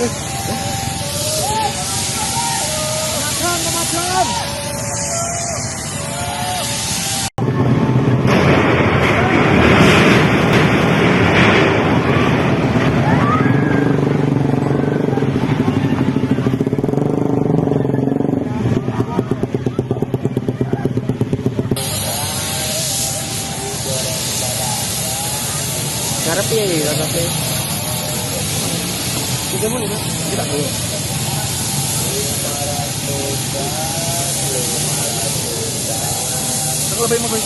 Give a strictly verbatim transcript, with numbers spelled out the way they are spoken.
Ngarep ye, ngarep ye. Kita mau ini, kita dulu. Aku lebih mau